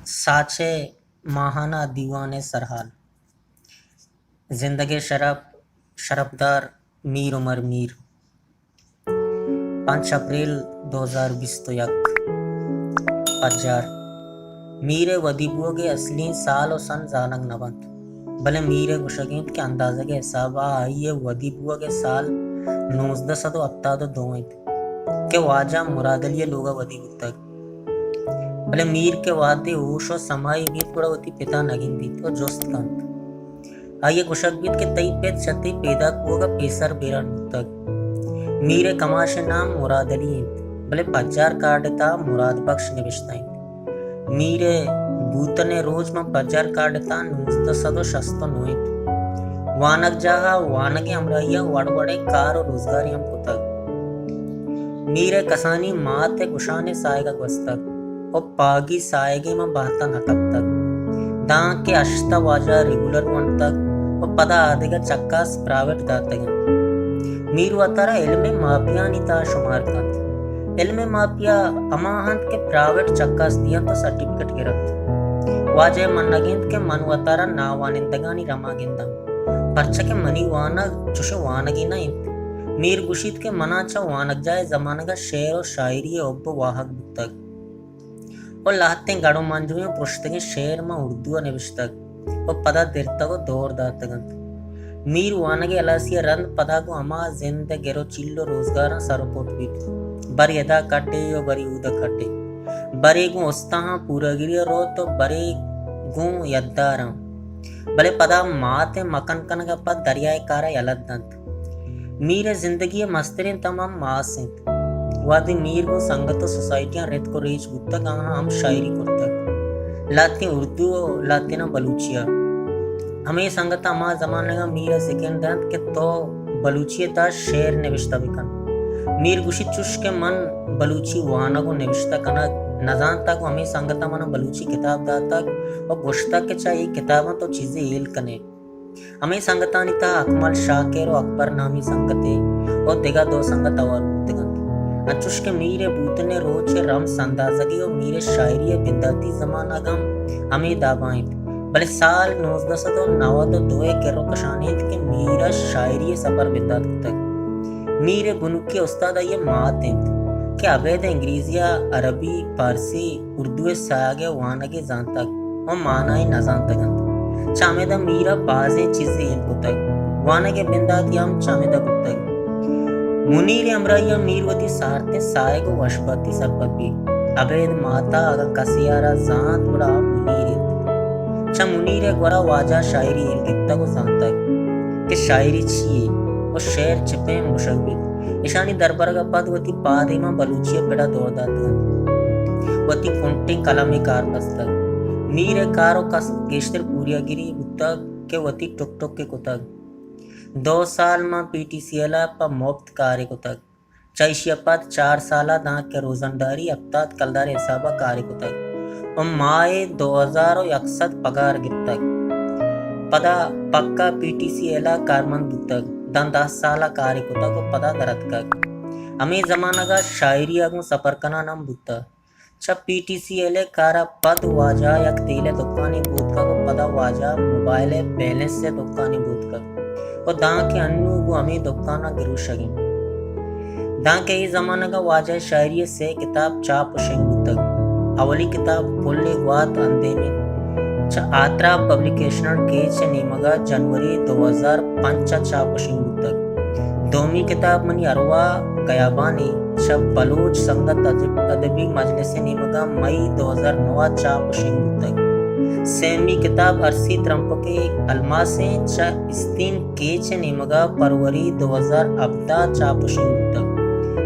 ساچ ءِ ماھانہ دیوان ءِ سرھال۔ زندگ ءِ شرپ، شرپدار میر عمر میر۔ پنچ اپریل دو ھزار بیست ءُ یک۔ پجار۔ میر ءِ ودی بوگ ءِ اصلیں سال ءُ سن زانگ نہ بنت، بلے میر ءِ گوشگ اِنت کہ اندازگ ءِ حساب ءَ آئی ءِ ودی بوگ ءِ سال نوزدہ سد ءُ ھپتاد ءُ دو اِنت کہ واجہ مراد علی ءِ لوگ ءَ ودی بوتگ۔ بلے میر کہ وھدے ھوش ءُ سمائی بیت، گڑا وتی پت ءَ نہ گندیت ءُ جست کنت۔ آئی ءَ گوشگ بیت کہ تئی پت چہ تئی پیداک بوگ ءَ پیسر بیران بوتگ۔ میر ءِ کماش ءِ نام مراد علی اِنت، بلے پجار کارڈ ءِ تہا مراد بخش نبشتہ اِنت۔ میر ءِ بوتن ءِ روچ ماں پجار کارڈ ءِ تہا نوزدہ سد ءُ شست ءُ نو اِنت۔ وانگجاہ ءَ وانگ ءِ ھمراھی ءَ وڑ وڑیں کار ءُ روزگارے ھم کتگ۔ میر ءِ کسانی مات ءِ گشان ءِ ساھگ ءَ گوستگ ءُ پاگی ساھگے ماں بھتہ نہ کپتگ، دانکہ ھشت ءَ واجہ ریگولر ونتگ ءُ پدا آ دگہ چکاس پرائیویٹ داتگ اَنت۔ میر وتارا علم ءِ ماپیانی تہا شمار کنت۔ علم ءِ ماپیا ھما اَنت کہ پرائیویٹ چکاس دینت ءُ سرٹیفکیٹ گرنت۔ واجہ ءِ منگ اِنت کہ من وتارا ناوانندگانی رم ءَ گنداں، پرچا کہ منی وانگ چوشیں وانگے نہ اِنت۔ میر گوشیت کہ منا چہ وانگجاہ ءِ زمانگ ءَ شعر ءُ شاعری ءِ حب ءُ واھگ بوتگ ءُ لھتیں گڑ ءُ منجویں ءُ پرشتگیں شعر ماں اردو ءَ نبشتگ ءُ پدا درتگ ءُ دور داتگ اَنت۔ میر وانگ ءِ ھلاسی ءَ رند پدا گوں ھما زند ءِ گر ءُ چیل ءُ روزگاراں سر ءُ پٹ بیت۔ برے ادا کٹے ءُ برے اودا کٹے۔ برے گوں استاھاں پوراگری ءَ روت ءُ برے گوں یداراں۔ بلے پدا مات ءِ مکن کنگ ءَ پد دریا ءِ کار ءَ یلہ دنت۔ میر ءِ زندگی ءِ مستریں تم ھم ماس اِنت۔ وھدے میر گوں سنگت ءُ سوسائٹیاں رتک ءُ ریچ بوتگ، آھاں ھم شاعری کرتگ۔ لھتیں اردو ءُ لھتیناں بلوچی ءَ۔ ھمے سنگتاں ھما زمانگ ءَ میر ءَ سکین دنت کہ تو بلوچی ءِ تہا شعر نبشتہ بکن۔ میر گوشیت، چوش کہ من بلوچی وانگ ءُ نبشتہ کنگ نہ زانتگ ءُ ھمے سنگتاں منا بلوچی کتاب داتگ ءُ گوشتگ کہ چہ اے کتاباں تو چیزے ھیل کن ئے۔ ھمے سنگتانی تہا اکمل شاکر ءُ اکبر نامی سنگتے ءُ دگہ دو سنگت ھوار بوتگ اَنت۔ انچوش کہ میر ءِ بوتن ءِ روچ ءِ رمس اندازگی ءُ میر ءِ شاعری ءِ بنداتی زمانگ ھم ھمے داب ءَ اِنت، بلے سال نوزدہ سد ءُ نود ءُ دو ءِ کر ءُ کشان اِنت کہ میر ءَ شاعری ءِ سپر بندات کتگ۔ میر ءِ بنکی استاد آئی ءِ مات اِنت کہ ابید انگریزی ءُ عربی، پارسی، اردو ءِ ساھگ ءِ وانگ ءَ زانتگ ءُ مانا ءَ نہ زانتگ اَنت۔ چہ ھمیدا میر ءَ بازیں چیزے ھیل کتگ۔ وانگ ءِ بندات ھم چہ ھمیدا بوتگ۔ منیر ءِ ھمراھی ءَ میر وتی سارتیں ساھگ ءُ وشبھتی سرپد بیت۔ ابید مات ءَ اگاں کسے ءَ را زانت، گڑا آ منیر اِنت۔ چہ منیر ءِ گورا واجہ ءَ شاعری ھیل گپتگ ءُ زانتگ کہ شاعری چی یے ءُ شعر چہ پیم گوشگ بیت۔ ایشانی دربرگ ءَ پد وتی پادیماں بلوچی ءِ پڑ ءَ دور داتگ اَنت۔ وتی کنٹیں قلم ءَ کار بستگ۔ میر ءِ کار ءُ کسب گیشتر پوریاگری بوتگ کہ وتی ٹک ٹک ءَ کتگ۔ دو سال ماں پی ٹی سی ایل ءَ پہ مپت کارے کتگ۔ چہ ایشی ءَ پد چار سال ءَ دانکہ روزنداری ھپتاد کلدار ءِ حساب ءَ کارے کتگ ءُ ماہ ءَ دو ھزار ءُ یک سد پگار گپتگ۔ پدا پکا پی ٹی سی ایل ءَ کارمند بوتگ، داں دہ سال ءَ کارے کتگ ءُ پدا در اتکگ۔ ھمے زمانگ ءَ شاعری ءَ گوں سپر کنان ھم بوتگ۔ چہ پی ٹی سی ایل ءِ کار ءَ پد واجہ ءَ یک تیل ءِ دکانے بوتکگ ءُ پدا واجہ ءَ موبائل ءِ بیلنس ءِ دکانے بوتکگ ءُ دانکہ انوں گوں ھمے دکان ءَ گروشگ اِنت۔ دانکہ اے زمانگ ءَ واجہ ءِ شاعری ءِ سے کتاب چاپ ءُ شنگ بوتگ۔ اولی کتاب پل ءِ گوات اندیم اِنت، چہ آتراپ پبلیکیشن ءِ کیچ ءِ نیمگ ءَ جنوری دو ھزار پنچ ءَ چاپ ءُ شنگ بوتگ۔ دومی کتاب منی ارواہ گیابانے چہ بلوچ سنگت ادب-، ادبی مجلس ءِ نیمگ ءَ مئی دو ھزار نو ءَ چاپ ءُ شنگ بوتگ۔ سیمی کتاب ارسی ترمپک ءِ الماسیں چہ استین کیچ ءِ نیمگ ءَ پروری دو ھزار ھبدہ ءَ چاپ ءُ شنگ بوتگ۔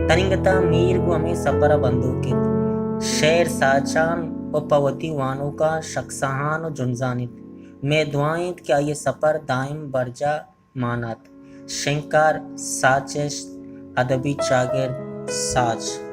تنیگتا میر گوں ھمے سپر ءَ بندوک اِنت۔ شعر ساچان ءُ پہ وتی وانوکاں شکساھان ءُ جنزان اِنت۔ مئے دعا اِنت کہ آئی ءِ سپر دائم برجاہ مانات۔ شنگکار، ساچشت، ادبی چاگرد، ساچ۔